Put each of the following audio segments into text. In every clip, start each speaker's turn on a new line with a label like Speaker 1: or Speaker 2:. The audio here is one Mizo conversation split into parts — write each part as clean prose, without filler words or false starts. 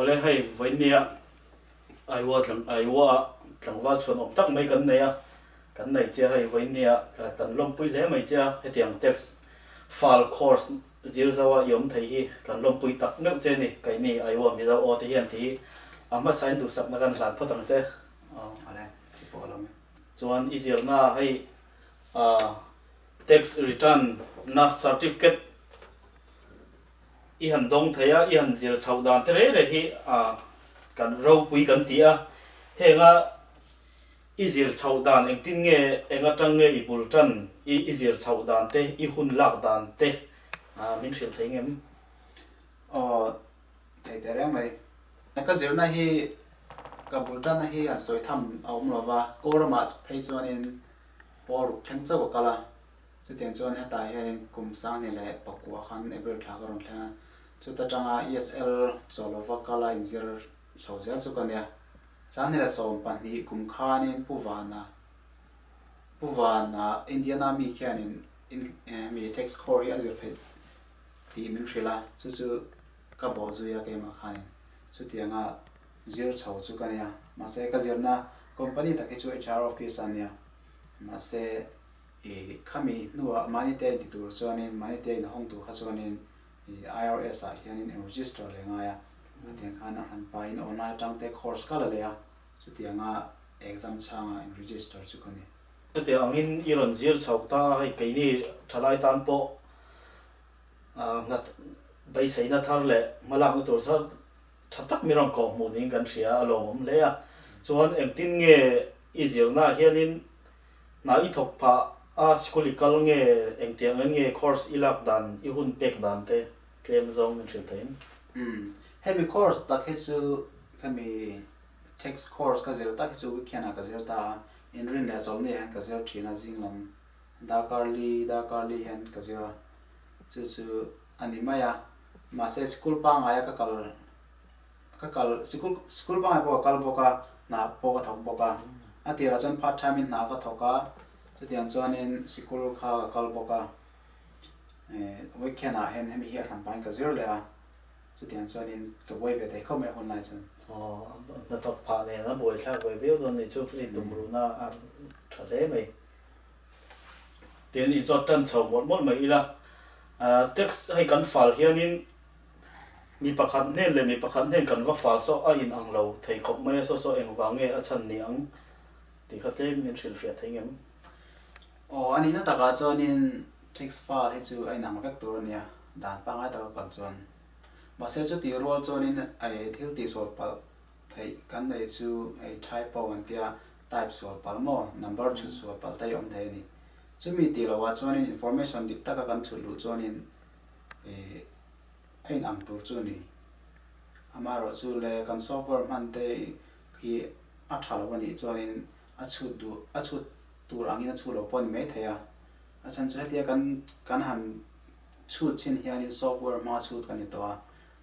Speaker 1: Awle hei vawinia Aiwa tlang Aiwa ah tlangval chhuan awm tak mai kan nei a, kan nei che a hei vawinia kan lawmpui hle mai che a, hetiang tax file course zir zo a i awm thei hi kan lawmpui tak meuh che ni, keini Aiwa Mizo aw te hian tih hi a hmasain duhsakna kan hlan phawt ang che.
Speaker 2: Awle i pawh lawm e.
Speaker 1: Chuan i zirna ah hei tax return na certificate I han dawng thei a, i han zir chhoh dan te reng reng hi kan ropui kan ti a. Henga i zir chhoh dan engtin nge, eng atang nge i bul tan, i zir chhoh dan te, i hun lak dan te min hrilh thei ngem?
Speaker 2: Aw, thei teh reng mai. Ka zirna hi ka bul tanna hi han sawi tham a awm lo va, Kawlramah phei chuanin pawl ruk thleng chauh a kal a. Chutiang chuan hetah hianin kum 2009 khan April thla ka rawn thleng a, chuta tanga ESL chaw lova kala inzir chho zel chu ka nia. 2012 kum khanin Pu Vana, Pu Vana Indiana mi khianin mi tax core hi a zir theih tih min hrilh a, chu chu ka bawh zui a keimah khanin chutianga zir chho chu ka nia. Mahse ka zirna company tak hi chu HR office a nia, mahse I khami hnuah mahni te inti tur chuanin, mahni te inhawng tur kha chuanin i IRS ah hianin in register leh ngai a, khatiang khan a hran pahin online atang te course ka la leh a, chutianga exam chhanga in register chu ka ni.
Speaker 1: Chutiang angin i rawn zir chho ta a, hei keini thalai tan pawh hna beiseina thar leh hmalakna tur thar tha tak mi rawn kawh hmuh niin kan hria a, a lawmawm hle a. Chuan engtin nge i zirnaah hianin Hna i thawk phah a sikul i kal nge engtiang en nge course i lak dan i hun pek dan te tlem zawng min hrilh thei.
Speaker 2: Umm hemi course tak hi chu hemi tax course ka zir tak hi chu weekend ah ka zir ta a, inrin leh chawlhni ah hian ka zir thin a zing lam darkar li darkar li hian ka zir a chu chu a ni mai a mahse sikul pangngai a ka kal Ka kal sikul sikul pangai pawh ka kal bawk a, hna pawh ka thawk bawk a. A tirah chuan part time in hna ka thawk a, chutiang chuanin sikul kha ka kal bawk a. Eh weekend ah hian hemi hi a hran pahin ka zir leh a, chutiang chuanin ka buai ve thei khawp mai hun lai chuan.
Speaker 1: Aw, hnathawk phah nen a buai thlak ve viau dawn nih chu, i tumruhna a tha hle mai. Tin, i zawt tan chho mawlh mawlh mai ila, text hei kan fal hianin Mi pakhat hnen leh mi pakhat hnen kan va fal saw a in ang lo thei khawp mai a, saw saw engvang nge a chhan ni ang tih kha tlem min hrilhfiah thei ngem?
Speaker 2: Aw, a nihna takah chuanin tax file hi chu a inang vek tur a nia, dan pangngai taka kal chuan. Mahse chutih rual chuanin ei thil tihsual palh theih kan neih chu hei typo an tia, type sual palh maw, number chhut sual palh te hi awm thei a ni. Chumi tih lohah chuanin information dik taka kan chhut luh chuanin Ih, a in ang tur chu a ni. Amaherawhchu le kan software hman te hi a tha lo a nih chuanin a chhut duh, a chhut tur angin a chhut lo pawh a ni maithei a. A chhan chu hetia kan kan han chhut chin hianin software hmanga chhut kan ni tawh a,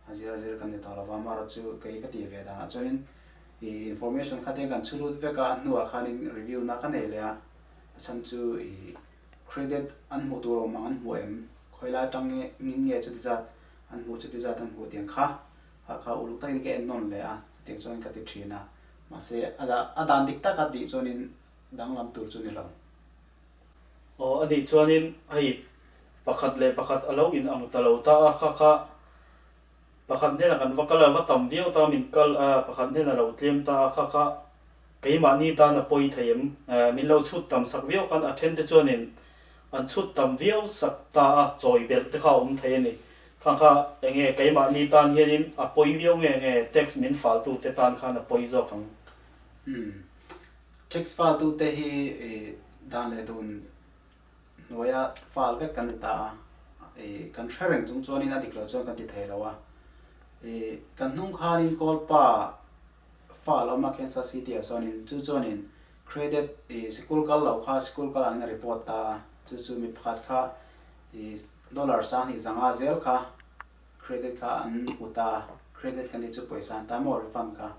Speaker 2: a zir a zir kan ni tawh lo va. Amaherawhchu kei ka tih ve danah chuanin ih information kha te kan chhu lut vek a, a hnuah khanin review na ka nei leh a. A chhan chu ih Credit an hmuh tur awm ang an hmuh em? Khawi lai atang nge ngin nge chuti zat an hmuh chuti zat an hmuh tiang kha kha kha uluk takin ka en nawn leh a, chutiang chuan ka ti thin a. Mahse a dah a dan dik taka tih chuanin danglam tur chu ni lo.
Speaker 1: Aw a nih chuanin hei pakhat leh pakhat a lo in ang ta lo ta a kha kha Pakhat hnenah kan va kal a, va tam viau ta min kal a, pakhat hnenah lo tlem ta a, kha kha keimahni tan a pawi thei em? Min lo chhut tam sak viau khan a then te chuanin an chhut tam viau sak ta a, chawi belh te kha a awm thei a ni. Kha kha enge keimahni tan hianin a pawi viau nge nge tax min faltu te tan khan a pawi zawk ang?
Speaker 2: Umm. Tax faltu te hi dan leh dun hnuaia fal vek kan ni ta a, ih kan hre reng chung chuanin a dik loh chuan kan ti thei lo a, ih kan hnung khanin Kawlpa fal awm a Kansas City ah sawnin chu chuanin credit ih sikul kal lo kha sikul kal angin a report ta a, chu chu mi pakhat kha ih dollar 2005 zel kha credit kha an hmu ta a, credit kan tih chu pawisa an ta maw refund kha,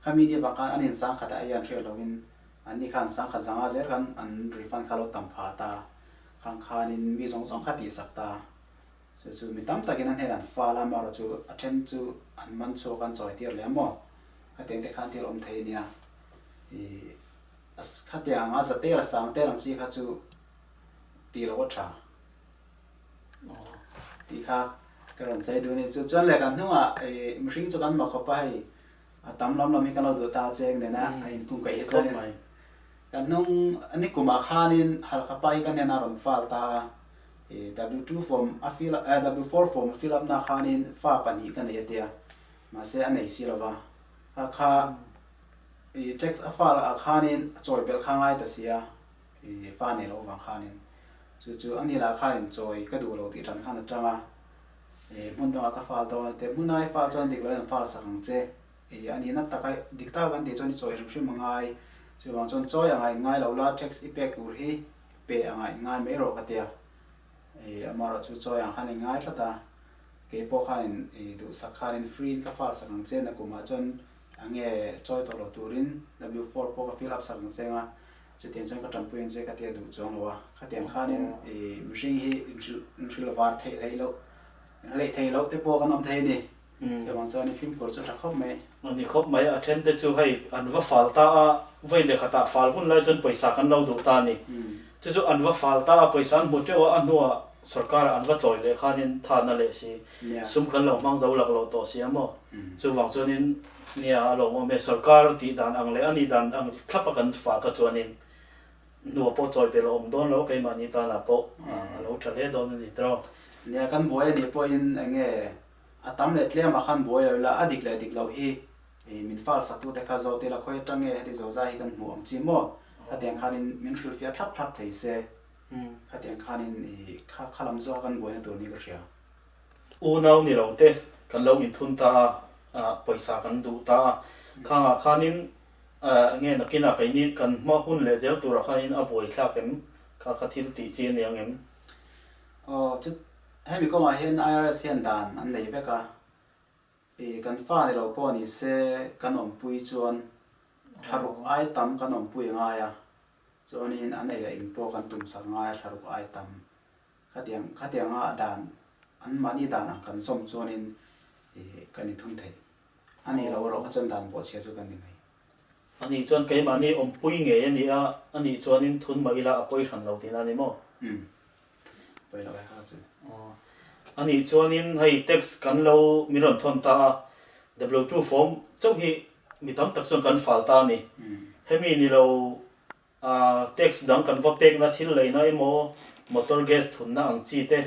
Speaker 2: khami ni avang khan an in 1000 ah ei an hriat lohin Anni khan 1005 zel khan an refund kha lo tam phah ta, khang khanin mi zawng zawng kha tihsak ta. Chu chu mi tam takin a hnenah an fal a, amaherawhchu a then chu an man chhuak a, an chawi tir leh a maw? Khatiang te khan thil awm thei a nia. Ih khatiang anga za tel a sang tel ang chi kha chu tih loh a tha tih kha ka rawn sawi duh a ni. Chu chuan leh kan hnungah ih mihring chu kan mak khawp a, hei a tam lam lam hi kan lo duh ta a cheng nena a inkung kaih hi chuanin kan hnung nikumah khanin Halkha pa hi ka hnenah a rawn fal ta a. W2 form a fill up W4 form a fill up na khanin fa pahnih ka nei a tia, mahse a nei si lova, kha kha i tax a file ah khanin a chawi belh kha ngai ta sia, i fa nei loh avang khanin chu chu a ni lah khanin chawi ka duh lo tih tan khan a tang a, i hmun dangah ka file dawn a tia, hmun ai file chuan dik loin an file sak ang che, i a nihna taka dik taka kan tih chuan i chawi hrim hrim a ngai, chuvang chuan chawi anga in ngai lo la tax i pek tur hi Pe anga in ngai mai rawh ka tia. I amaherawh chu chawi ang khan in ngai tlat a, kei pawh khan in i duhsak khan in free in ka file sak ang che na kumah chuan ange chawi tawh lo turin W4 pawh ka fill up sak ang che anga chutiang chuan ka tanpui ang che ka tia duh chuang lo a. Khatiang khan in i mihring hi inhrilh inhrilh var theih hleih loh hleih theih loh te pawh kan awm thei a ni. Chuvang chuan i fimkhur chu tha khawp mai.
Speaker 1: A ni khawp mai, a then te chu hei an va fal ta a, vawi leh khatah fal hun lai chuan pawisa kan lo duh ta a ni. Chu chu an va fal ta a, pawisa an hmu teuh a, a hnuah sorkar ah an va chawi leh khanin than a leh si, sum kan lo hmang zo lak lo tawh si a maw? Chuvang chuanin nia a lawmawm e, sorkar tih dan ang leh a nih dan ang thlapa kan fal kha chuanin hnuah pawh chawi belh a awm dawn lo, keimahni tanah pawh a lo tha hle dawn a ni tawh.
Speaker 2: Nia kan buai a nih pawhin eng nge A tam leh tlemah khan buai lo ila, a dik leh dik loh hi min fal saktute kha zawt ila, khawi atang nge heti zozai hi kan hmuh ang chi maw? Khatiang khanin min hrilhfiah thlap thlap thei se, khatiang khanin kha kha lam zawka kan buaina tur ni ka hria.
Speaker 1: Unau ni lo te kan lo inthun ta a, pawisa kan duh ta a, khangah khanin nge nakinah keini kan hma hun leh zel turah khanin a buaithlak em? Kha kha thil tih chi a ni ang em?
Speaker 2: Aw, chu Hemi kawngah hian IRS hian dan an nei vek a, ih kan fa ni lo pawh ni se kan awmpui chuan thlaruk ai tam kan awmpui a ngai a, chuanin an ei leh in pawh kan tumsak ngai a thlaruk ai tam. Khatiang khatianga dan an mahni dan ang kan zawm chuanin ih kan inthun thei. A nih loh erawh kha chuan dan bawhchhia chu kan ni mai.
Speaker 1: A nih chuan keimahni awmpui ngei a ni a, a nih chuanin thun mah ila a pawi hran lo tihna a ni maw?
Speaker 2: Umm. Pawi lo e kha chu.
Speaker 1: Aw. A nih chuanin hei tax kan lo min rawn thawn ta a, W2 form chauh hi mi tam tak chuan kan fal ta a ni. Hemi ni lo tax dang kan va pekna thil leina emaw motor gas thunna ang chi te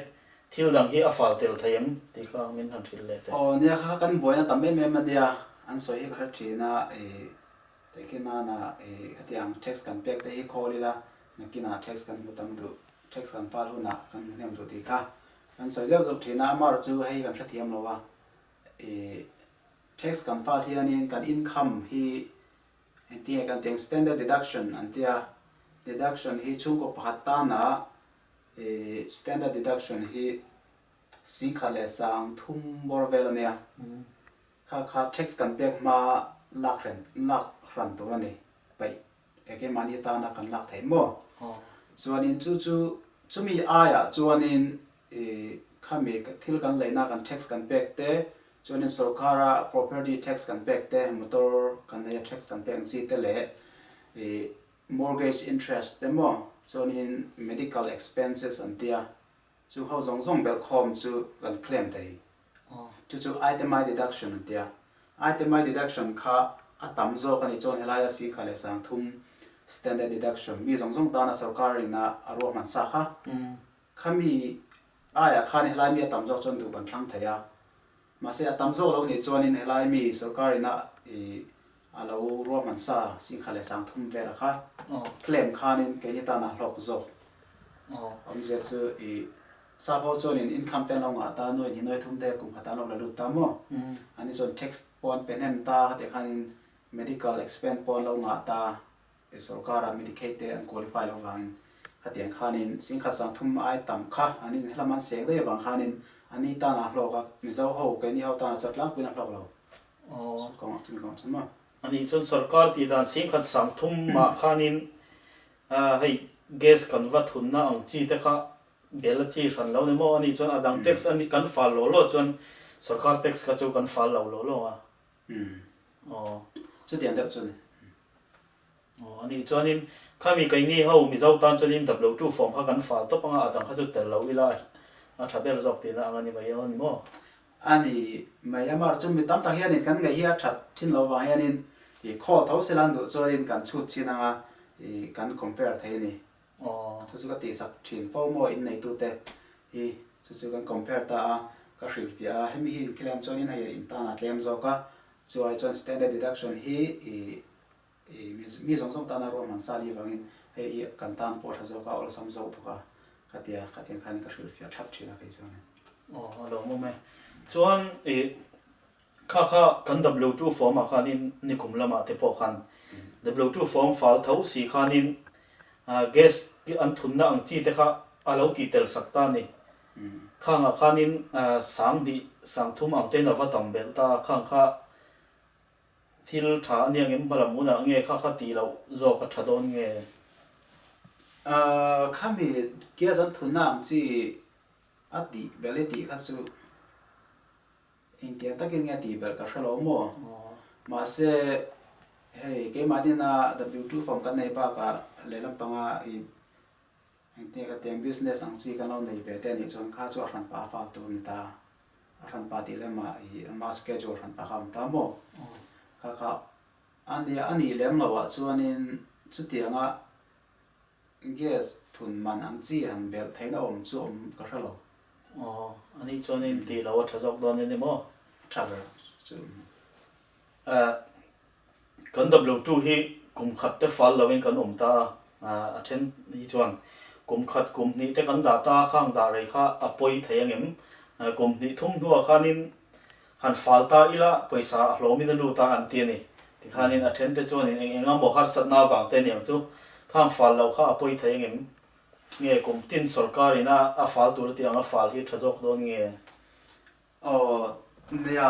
Speaker 1: thil dang hi a fal tel thei em tih kha min han hrilh leh teh.
Speaker 2: Aw nia kha kan buaina tam em em a nia, an sawi hi ka hre thin a, ih tehkhin nana ih hetiang tax kan pek te hi khawl ila Nakinah tax kan hmu tam duh, tax kan pal hunah kan hmu hnem duh tih kha kan sawi zeuh zeuh thin a, amaherawh chu hei kan hrethiam lo a, ih tax kan fal hianin kan income hi engtinge kan tih ang standard deduction an tia, deduction hi chhungkaw pakhat tanah ih standard deduction hi singkhat leh sang thum bawr vel a nia, kha kha tax kan pek hma lak hran lak hran tur a ni paih. Enge mahni tana kan lak theih maw? Chuanin chu chu chumi aiah chuanin ih khami thil kan leina kan tax kan pek te, chuanin sorkara property tax kan pek te, motor kan neia tax kan pek ang chi te leh ih mortgage interest te maw, chuanin medical expenses an tia Chu ho zawng zawng belh khawm chu kan claim thei. Chu chu itemized deduction an tia. Itemized deduction kha a tam zawk a nih chuan helaia singkhat leh sangthum standard deduction mi zawng zawng tana sorkar in a a ruahman sa kha. Khami aiah khan helai mi a tam zawk chuan duh kan thlang thei a. Mahse a tam zawk lo nih chuanin helai mi sorkar ina ih a lo ruahman sa singkhat leh sangthum velah kha claim khanin keini tanah hlawk zawk awmzia chu ih sap ho chuanin income te an lo ngah ta nuai hnih nuai thum te kum khat ah an lo la lut ta maw ani chuan tax pawh an pe hnem ta khatiang khanin medical expense pawh an lo ngah ta. Sorkara Medicaid te an qualify loh avangin khatiang khanin singkhat sangthum ai tam kha an in helam an seng daih avang khanin an ni tan a hlawk a, Mizo ho keini ho tan ah chuan tlangpuiin a hlawk lo. Kawngah chumi kawngah chuan maw?
Speaker 1: Anih chuan sorkar tih dan singkhat sangthum mah khanin hei gas kan va thunna ang chi te kha. bel a chi hran lo ni maw? Anih chuan a dang tax a kan fal law law chuan sorkar tax kha chu kan fal lo law law a. Aw.
Speaker 2: Chutiang deuh chu a ni.
Speaker 1: Aw, anih chuanin khami keini ho Mizo tan chuanin W2 form kha kan fal tawp anga a dang kha chu tel lo ila a tha ber zawk tihna ang a ni mai a ni maw?
Speaker 2: A ni mai a, mar chu mi tam tak hianin kan ngaih hi a that thin lo vang hianin i khawl tho sela an duh chuanin kan chhut chin anga i kan compare thei a ni.
Speaker 1: Aw.
Speaker 2: Chu chu ka tihsak thin fo maw inneitute hi chu chu kan compare ta a, ka hrilhfiah a, hemi hi inkhilem chuanin hei intan a tlem zawk a, chu ai chuan standard deduction hi i I mi zawng zawng tana ruahman sa ni vangin hei hi kan tan pawh a tha zawk a, awlsam zawk bawk a ka ti a, khatiang khan ka hrilhfiah thlap thin a kei chuanin.
Speaker 1: Aw a lo awm e. Chuan i kha kha kan W2 form ah khanin nikum lamah te pawh khan W2 form fal tho si khanin gas an thunna ang chi te kha a lo tih tel sak ta a ni. Khangah khanin 2000 3000 ang tein a va tam belh ta a, khang kha Thil tha a nia ngem hmalam hunah nge kha kha tih loh zawk a tha dawn nge?
Speaker 2: Ahh khami gas an thunna ang chi a tih belh i tih kha chu engtiang takin nge a tih belh ka hre lo maw? Mahse hei keimah nena W2 form kan nei bakah lehlam panga i Engtiang ka tiang business ang chi kan lo nei ve te anih chuan kha chu a hranpa a fal tur a ni ta. A hranpa tih lemah i ama schedule hranpa kha a awm ta maw? Kha kha a nia a nih lem loh ah chuanin chutianga gas thun man ang chi han belh theihna awm chu awm ka hre lo.
Speaker 1: Aw, anih chuanin tih loh a tha zawk dawn a ni maw?
Speaker 2: Tha ber chu.
Speaker 1: Kan W2 hi kum khat te fal loin kan awm ta a, a then hi chuan kum khat kum hnih te kan dah ta a, khang dah rei kha a pawi thei angem? Kum hnih thum hnuah khanin han fal ta ila pawisa a hlawmin a lut a an ti a ni. Tikhanin a then te chuanin eng eng emaw harsatna avang te aniang chu khang fal loh kha a pawi thei angem? Nge kum tin sorkarin a fal tur a tih ang a fal hi tha zawk dawn nge?
Speaker 2: Aw nia,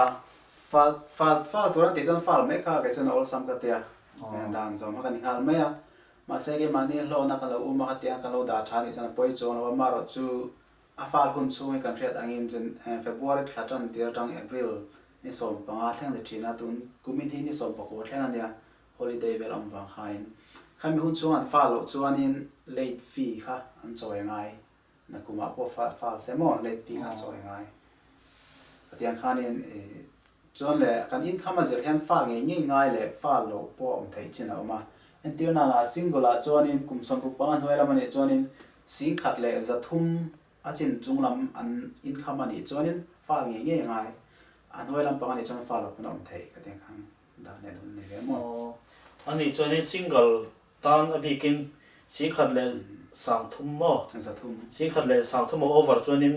Speaker 2: fal fal fal tur an tih chuan fal mai kha kei chuan a awlsam ka tia, dan zawm kha ka ni nghal mai a, mahse keimahni hlawhna ka lo um a khatiang ka lo dah tha anih chuan a pawi chuang lo a, amaherawh chu a fal hun chhung hi kan hriat angin jan February thla tan tir atang April ni 15 thleng ni thin a, tun kumin hi ni 19 thleng a nia, holiday vel awm vang khanin khami hun chhung an fal loh chuanin late fee kha an chawi ngai. Nakumah pawh fal fal se maw late bik an chawi ngai. Patiang khanin i chuan leh kan income a zir hian fal ngei ngei ngai leh fal loh pawh a awm theih chin a awm a. Entir nana single ah chuanin kum 65 hnuai lam a nih chuanin 1300 a chin chung lam an income a nih chuanin fal ngei ngei ngai. A hnuai lampang a nih chuan fal loh pawn a awm theih ka tiang khan dan leh dun a ni ve maw.
Speaker 1: Aw a nih chuanin single Tan a bikin 1300 maw?
Speaker 2: 300.
Speaker 1: 1300 a over chuanin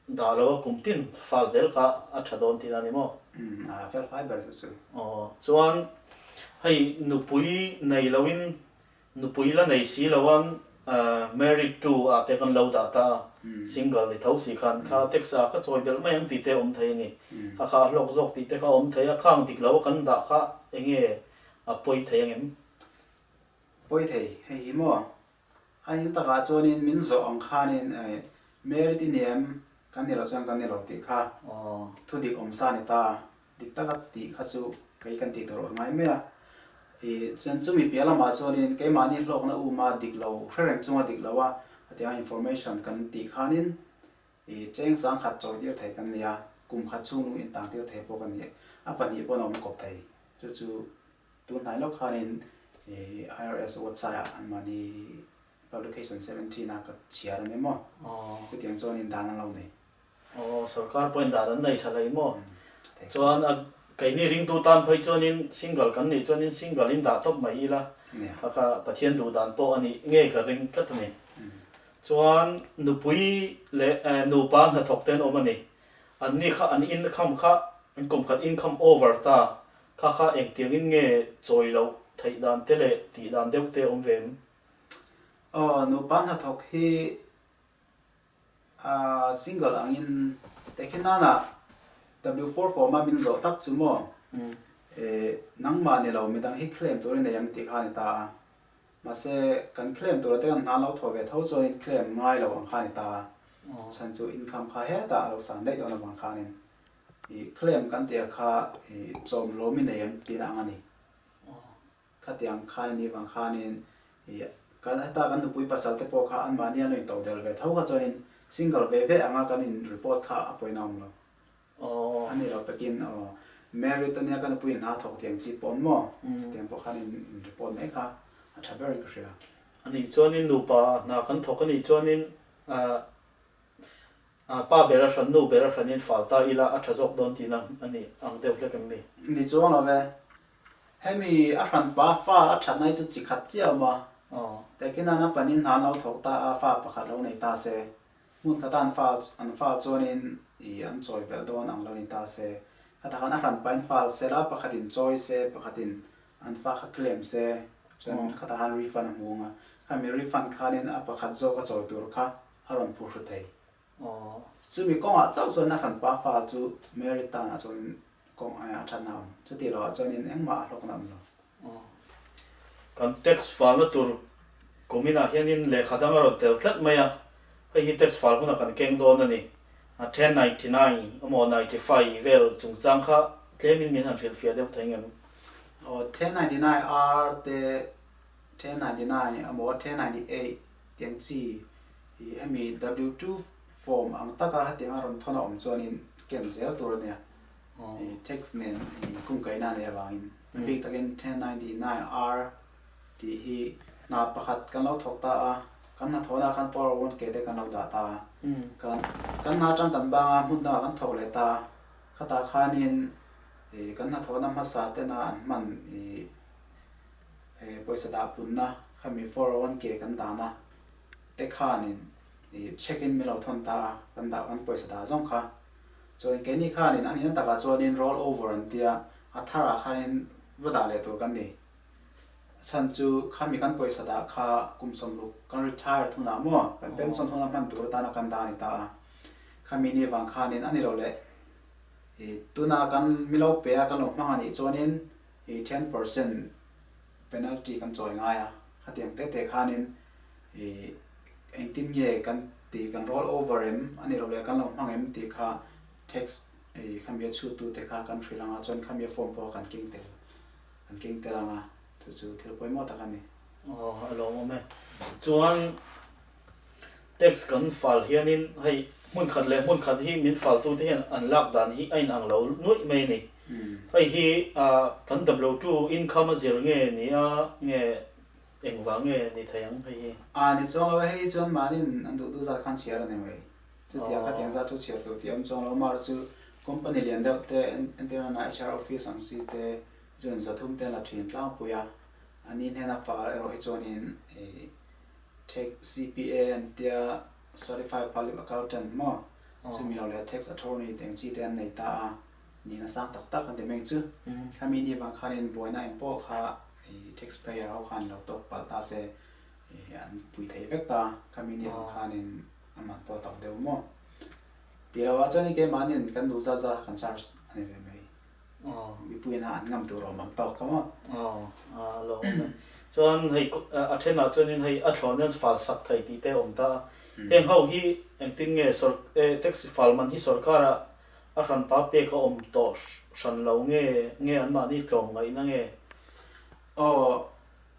Speaker 1: dah lo a kum tin fal zel kha a tha dawn tihna a ni maw?
Speaker 2: Umm a fel fai ber chu chu.
Speaker 1: Aw chuan hei nupui nei loin nupui la nei si loan married to ah te kan lo dah ta a, single ni tho si khan kha tax ah ka chawi belh mai ang tih te a awm thei a ni. Kha kha a hlawk zawk tih te kha a awm thei a, khang dik lo a kan dah kha enge a pawi thei angem?
Speaker 2: Pawi thei, hei hi maw? A in takah chuanin min zawh ang khanin Merit i ni em? Kan ni lo chuan kan ni lo tih kha thu dik awm sa a ni ta. Dik taka tih kha chu kei kan tih tur a ngai mai a. I chuan chumi piah lamah chuanin keimahni hlawkna uma dik lo hre reng chunga dik lo a hetianga information kan tih khanin i cheng 10,000 chawi tir thei kan ni a, kum khat chhung lung intang tir thei pawh kan ni. A pahnih pawn a awm kawp thei. Chu chu Tun hnai lawk khanin IRS website ah anmahni publication 17 a ka chhiar a ni maw? Chutiang chuanin dan an lo nei.
Speaker 1: Aw, sorkar pawhin dan an nei tha hlei maw? Chuan a keini ringtu tan phei chuanin single kan nih chuanin single in dah tawp mai ila kha kha Pathian duh dan pawh a nih ngei ka ring tlat a ni. Chuan nupui leh nupa hnathawk te an awm a ni. Anni kha an income kha an kum khat income over ta Kha kha engtiangin nge chawi loh theih dan te leh tih dan deuh te awm ve em?
Speaker 2: Aw, nupa hnathawk hi a single angin tehkhin nana W four form a min zawh tak chu maw? E, nangmah ni lo midang hi claim tur i nei ang tih kha a ni ta a. Mahse, kan claim tura te kan hna lo thawh ve tho chuanin claim ngai lo ang kha a ni ta a. Chhan chu income kha hetah a lo san daih dawn avang khanin i claim kan tih kha i chawm lawm i nei em tihna ang a ni. Khatiang khan a nih vang khanin i kan heta kan nupui pasal te pawh kha anmahni an lo intoh del ve tho kha chuanin single ve ve anga kan in report kha a pawina awm lo. A ni lo pekin aw married ania ka nupui in hna thawk tiang chi pawh an maw tiang pawh khan in in report mai kha a tha ber in ka hria.
Speaker 1: A nih chuanin nupa hna kan thawk a nih chuanin pa ber a hran nu ber a hranin fal ta ila a tha zawk dawn tihna a ni ang deuh hlek em mi?
Speaker 2: Ni chuang lo ve. Hemi a hran pa fa a thatna hi chu chi khat chiah a awm a. Tekin a napanin hna an lo thawk ta a fa pakhat lo nei ta se Hmun khata an fal an fal chuanin ih an chawi belh dawn ang lo ni ta se. Khatah khan a hran pahin fal se la, pakhatin chawi se, pakhatin an fa kha claim se, chuan khatah khan refund a hmu ang a. Khami refund khanin a pakhat zawk a chawi tur kha a rawn phu hru thei. Chumi kawngah chauh chuan a hran pa fal chu married tanah chuanin kawng a thatna a awm. Chutih lohah chuanin engmah a hlawkna a awm lo.
Speaker 1: Kan tax falna tur kuminah hianin lehkha dang a rawn tel tlat mai a, hei hi tax fal hunah kan keng dawn a ni. 1099 emaw 95 vel chungchang kha tlemin min han hrilhfiah deuh thei ngem?
Speaker 2: Aw, 1099 R te, 1099 emaw 1098 tiang chi hi hemi W-2 form ang taka hetianga rawn thawn a awm chuanin ken zel tur a nia. Tax nen kungkaihna a neih avangin a bik takin 1099 R tih hi hna pakhat kan lo thawk ta a, kan hnathawhna khan power one ke te kan lo dah ta a, kan kan hna atang kan bang a hmun dangah kan thawk leh ta a, khatah khanin kan hnathawhna hmasa tena an hman pawisa dah punna khami 401 ke kan dahna te khanin check in min lo thawn ta a, kan dah kan pawisa dah zawng kha. Chuan keini khanin a nihna takah chuanin roll over an tia, a tharah khanin va dah leh tur kan ni. A chhan chu khami kan pawisa dah kha kum sawmruk kan retired hunah maw kan pension huna hman tur atana kan dah a ni ta a. Khami ni vang khanin a ni lo leh i tuna kan milo pe a kan lo hmang a nih chuanin i 10% penalty kan chawi ngai a. Khatiang te te khanin I engtin nge kan tih kan roll over em a nih loh leh kan lo hmang em tih kha tax i khami a chhut tu te kha kan hrilh ang a chuan khami a form pawh kan keng tel kan keng tel ang a chu chu thil pawimawh tak a ni.
Speaker 1: Aw a lawmawm e. Chuan tax kan fal hianin hei hmun khat leh hmun khat hi min fal tu te hian an lak dan hi a inang lo nuaih mai a ni. Hei hi kan W2 income a zir nge ni a nge Engvang nge ni thei ang hei hi?
Speaker 2: A ni chuang lo e, hei hi chuan mahniin an duh duh zat khan chhiar a ni mai. Chutiang kha tiang zat chu chhiar tur tih a awm chuang lo, amah chu company lian deuh te entirna HR office ang chi te chuan zathum te an la thin tlangpui a, a ni hnena fal erawh hi chuanin ih tax CPA an tia Certified Public Accountant maw chumi lo leh tax attorney te ang chi te an nei ta a, nihna sang tak tak an ti mai chu. Khami ni vang khanin buaina eng pawh kha I tax payer ho khan lo tawk palh ta se i an pui thei vek ta, khami ni ang khanin a man pawh a to deuh maw? Tih loh ah chuan i keimahniin kan duh zat zat kha kan charge a ni ve mai. Mipuiin a an ngam tur awm ang tawk kha maw?
Speaker 1: Aw, a lo awm e. Chuan hei a thenah chuanin hei a thlawn hian fal sak thei tih te a awm ta a. Heng ho hi engtin nge sawr taxi fal man hi sawrkarah A hranpa pek a awm tawh hran lo nge nge anmahni tlawm ngaihna nge?
Speaker 2: Aw,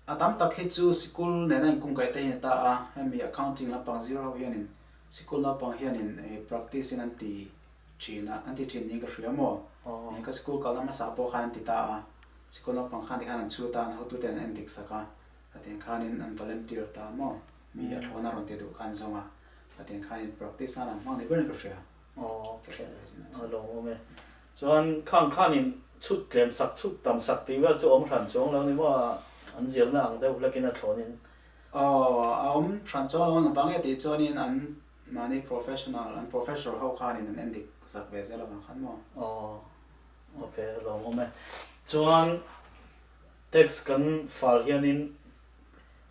Speaker 2: a tam tak hi chu sikul nena inkungkaih te hi a ni ta a, hemi accounting lampang zir ho hianin sikul naupang hianin practice in an ti thin a, an ti thin niin ka hria maw? Ka sikul kalna hmasa pawh khan an ti ta a, sikul naupang khan tikhan an chhut a, an hotuten an endik sak a, hetiang khanin an volunteer ta maw? Mi a thlawna rawn ti duh khan zawng a, hetiang khanin practice nan an hmang ni berin ka hria.
Speaker 1: Aw a lawmawm e. Chuan khang khanin chhut tlem sak chhut tam sak tih vel chu awm hran chuang lo ni maw a an zirna ang deuh hlakin a thlawnin.
Speaker 2: Aw a awm hran chuang lo ang vang e tih chuanin an mahni professional an professor ho khanin an endik zak ve zel avang khan maw.
Speaker 1: Aw ok a lawmawm e. Chuan tax kan fal hianin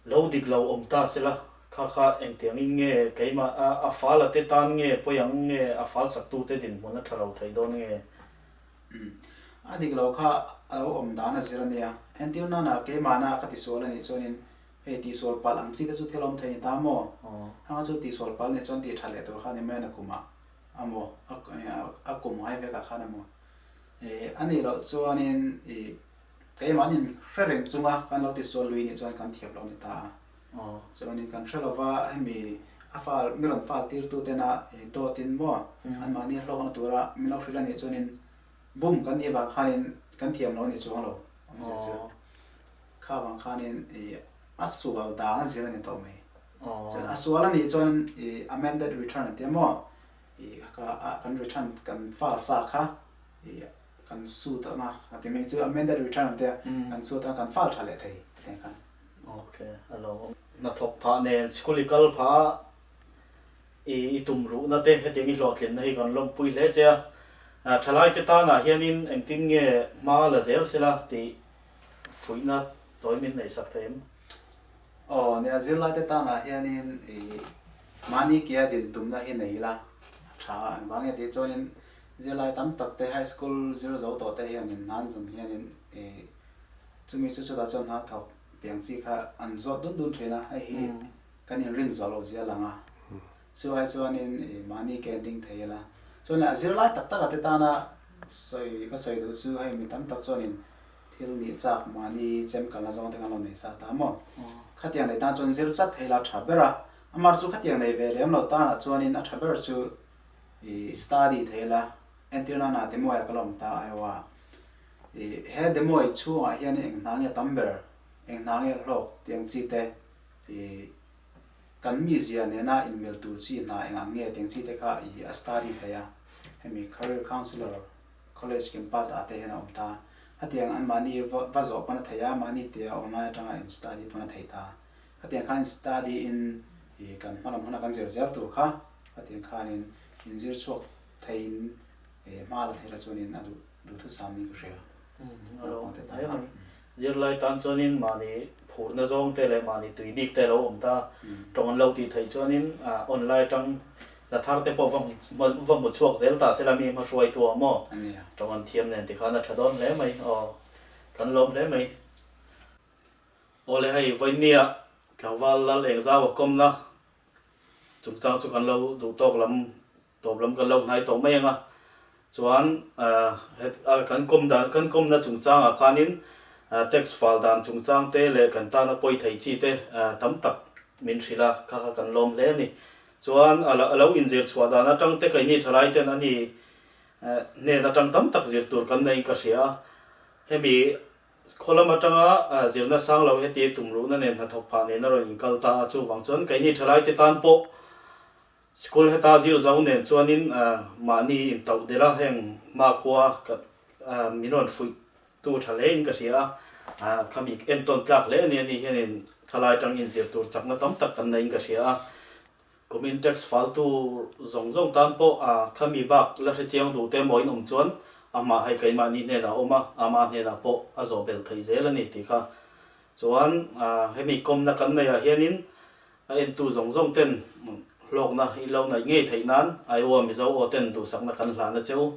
Speaker 1: Lo dik lo awm ta sela, kha kha engtiangin nge keimah a fal a te tan nge pawi ang nge a fal saktute dinhmun a tha lo thei dawn nge?
Speaker 2: Umm. A dik lo kha a lo awm dan a zir a nia. Entir nana keimahna ka tisual a nih chuanin Hei tihsual palh ang chi te chu thil awm thei ni ta maw? Hanga chu tihsual palh nih chuan tih tha leh tur kha ni mai a nakumah a maw a kum ngai vekah khan a maw? A nih loh chuanin ih keimahnin hre reng chunga kan lo tisual lui nih chuan kan thiam lo ni ta a. Chuanin kan hre lova hemi a fal mi rawn fal tirtu tena ih dawtin maw anmahni hlawkna tura min lo hrilh a nih chuanin bum kan nih vang khanin kan thiam lo a ni chuang lo awmzia chu. Kha vang khanin ih a sual dan a zir a ni tawh mai. Chuan a sual a nih chuan ih amended return an ti a maw? Ih kha kan return kan file sa kha ih kan suit anga a ti mai chu amended return an tia kan suit anga kan file tha leh thei hetiang khan.
Speaker 1: Ok a lo awm. Hnathawk phah nen school i kal phah a i i tum ruhna te hetiang i hlawhtlinna hi kan lawmpui hle che a. Thalai te tanah hianin engtin nge hma la zel sela tih fuihna tawi min neihsak thei em?
Speaker 2: Aw, nia zirlaite tanah hianin ih mahni kia din tumna hi nei ila a tha a, engvang nge tih chuanin zirlai tam tak te high school zir zo tawh te hianin hna an zawm hianin ih chumi chu chutah chuan hna thawk tiang chi kha an zawt dun dun thin a, hei hi kan inrin zawh loh zia lang a, chu ai chuanin ih mahni ke ding thei ila chuan a zirlai tak taka te tana sawi ka sawi duh chu hei mi tam tak chuanin Thil nih chak mahni chem kalna zawng te kan lo nei sa ta maw? Khatiang nei tan chuan zir chat thei la tha ber a, amar chu khatiang nei ve lem lo tanah chuanin a tha ber chu i study thei la, entir nana Demoia ka la awm ta Iowa. I he Demoi chhungah hian eng hna nge tam ber, eng hna nge hlawk tiang chi te i kan mizia nena inmil tur chi hna eng ang nge tiang chi te kha i a study thei a, hemi career counselor College campus ah te hian a awm ta. Hetiang an mahni va zawh pawn a thei a, mahni tia online atanga in study pawn a thei ta. Hetiang khan in study in ih kan hma lam huna kan zir zel tur kha hetiang khanin in zir chhuak theiin ih hma la thei la chuanin a duh duhthusam niin ka hria.
Speaker 1: A lo awm hle mai. Zirlai tan chuanin mahni phurna zawng te leh mahni tui bik te a lo awm ta. Tawng an lo tih theih chuanin online atang hna thar te pawh va va hmu chhuak zel ta sela mi hmahruaitu ah maw tawng an thiam nen tikhan a tha dawn hle mai. Aw kan lawm hle mai. Awle hei vawinia tlangval lal engzau a kawmna chungchang chu kan lo duh tawk lam Tawp lam kan lo hnai tawh mai ang a, chuan kan kawm dan kan kawmna chungchangah khanin tax fal dan chungchang te leh kan tana pawi thei chi te tam tak min hrilh a, kha kha kan lawm hle a ni. Chuan a lo inzir chhuah dan atang te keini thalai ten a ni hnen atang tam tak zir tur kan neiin ka hria a, hemi khaw lam atanga zirna sang lo heti tumruhna nen hnathawk phah nen a rawn inkal ta a, chuvang chuan keini thalai te tan pawh School heta zir zo nen chuanin mahni intauh der a, heng hmakhua min rawn hruih tu tha hle in ka hria a, khami entawn tlak hle a ni a ni hianin khalai tang inzir tur chakna tam tak kan neiin ka hria a, kumin tax fal tu zawng zawng tan pawh khami bak la hre chiang duh te emaw in awm chuan amah hei keimahni hnenah a awm a, ama hnenah pawh a zawh belh thei zel a ni tih kha chuan hemi kawmna kan neihah hianin A entu zawng zawng ten hlawkna i lo naih ngei theih nan Iowa Mizo aw ten duhsakna kan hlan a che u.